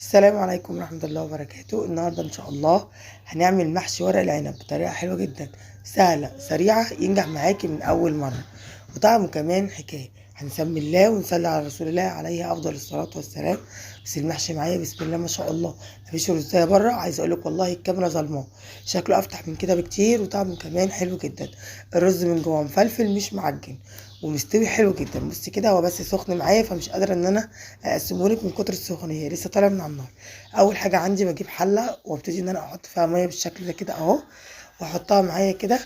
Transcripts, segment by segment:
السلام عليكم ورحمة الله وبركاته. النهاردة إن شاء الله هنعمل محشي ورق العنب بطريقة حلوة جدا، سهلة سريعة، ينجح معاكي من أول مرة، وطعمه كمان حكاية. هنسمي الله ونصلي على رسول الله عليه أفضل الصلاة والسلام. بس المحشي معايا بسم الله ما شاء الله، مفيش رزاية بره. عايزة أقولك والله الكاميرا ظلماه، شكله أفتح من كده بكتير، وطعمه كمان حلو جدا. الرز من جوه مفلفل مش معجن ومستوي حلو جدا. بصي كده، هو بس سخن معايا فمش قادرة ان انا اقسمهولك من كتر السخونيه، لسه طالع من على النار. اول حاجة عندي بجيب حله وابتدي ان انا احط فيها مية بالشكل ده كده اهو، واحطها معايا كده.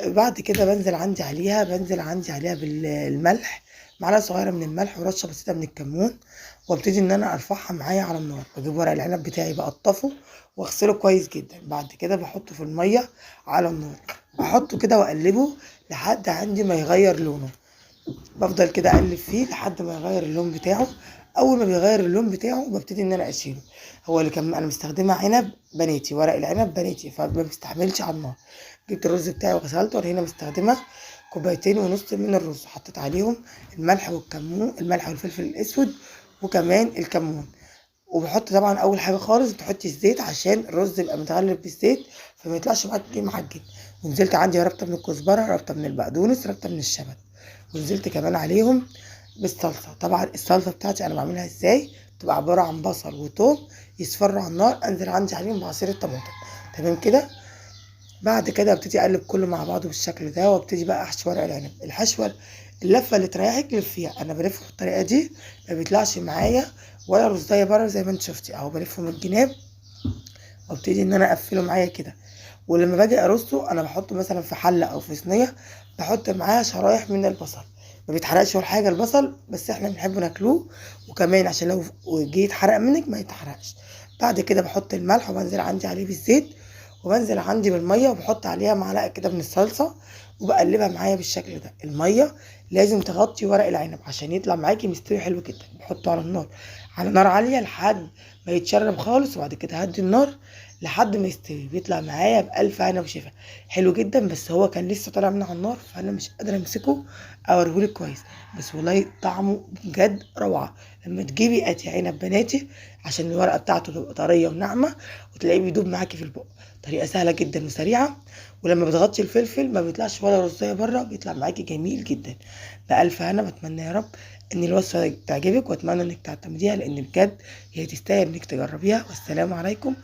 بعد كده بنزل عندي عليها بالملح، معلقه صغيرة من الملح ورشه بسيطة من الكمون، وابتدي ان انا ارفعها معايا على النار. بجيب ورق العنب بتاعي بقطفه واغسله كويس جدا، بعد كده بحطه في المية على النار، بحطه كده واقلبه لحد عندي ما يغير لونه. بفضل كده اقلب فيه لحد ما يغير اللون بتاعه. اول ما بيغير اللون بتاعه ببتدي ان انا اشيله. هو اللي كان انا مستخدمة عنب بناتي، ورق العنب بناتي، فما بيستحملش على النار. جبت الرز بتاعي وغسلته. انا هنا مستخدمة 2.5 كوباية من الرز، حطيت عليهم الملح والكمون، الملح والفلفل الاسود وكمان الكمون. وبحط طبعا اول حاجة خالص بتحطي الزيت عشان الرز يبقى متغلف بالزيت فما يطلعش معاك معجن. ونزلت عندي ربطه من الكزبره، ربطه من البقدونس، ربطه من الشبت، ونزلت كمان عليهم بالصلصه. طبعا الصلصه بتاعتي انا بعملها ازاي؟ بتبقى عبارة عن بصل وتوم يصفروا على النار، انزل عندي عليهم بعصير الطماطم. تمام كده. بعد كده ابتدي اقلب كله مع بعضه بالشكل ده، وابتدي بقى احشي ورق العنب. الحشوه اللفة اللي تريحك لفيها، انا بلفه بالطريقة دي ما بيطلعش معايا ولا رزايه بره زي ما انت شفتي اهو. بلفه من الجناب وابتدي ان انا اقفله معايا كده. ولما باجي ارصه انا بحطه مثلا في حله او في صينية، بحط معاها شرايح من البصل، ما بيتحرقش ولا حاجة البصل، بس احنا بنحبه ناكلوه، وكمان عشان لو جه يتحرق منك ما يتحرقش. بعد كده بحط الملح وبنزل عندي عليه بالزيت، وبنزل عندي بالمية، وبحط عليها معلقه كده من الصلصه وبقلبها معايا بالشكل ده. المية لازم تغطي ورق العنب عشان يطلع معاكي مستوي حلو جدا. بحطه على النار على نار عالية لحد ما يتشرب خالص، وبعد كده هدي النار لحد ما يستوي. بيطلع معايا بألف هنا وشفا، حلو جدا. بس هو كان لسه طالع من على النار فانا مش قادرة امسكه اوريهولك كويس، بس والله طعمه بجد روعه. لما تجيبي اتي عنب بناتي عشان الورقة بتاعته تبقى طرية وناعمه وتلاقيه بيدوب معاكي في البق. طريقه سهلة جدا وسريعة، ولما بتغطي الفلفل ما بيطلعش ولا رزايه بره، بيطلع معاكي جميل جدا. بألف هنا. بتمنى يا رب ان الوصفة تعجبك، واتمنى انك تعتمديها لان بجد هي تستاهل انك تجربيها. والسلام عليكم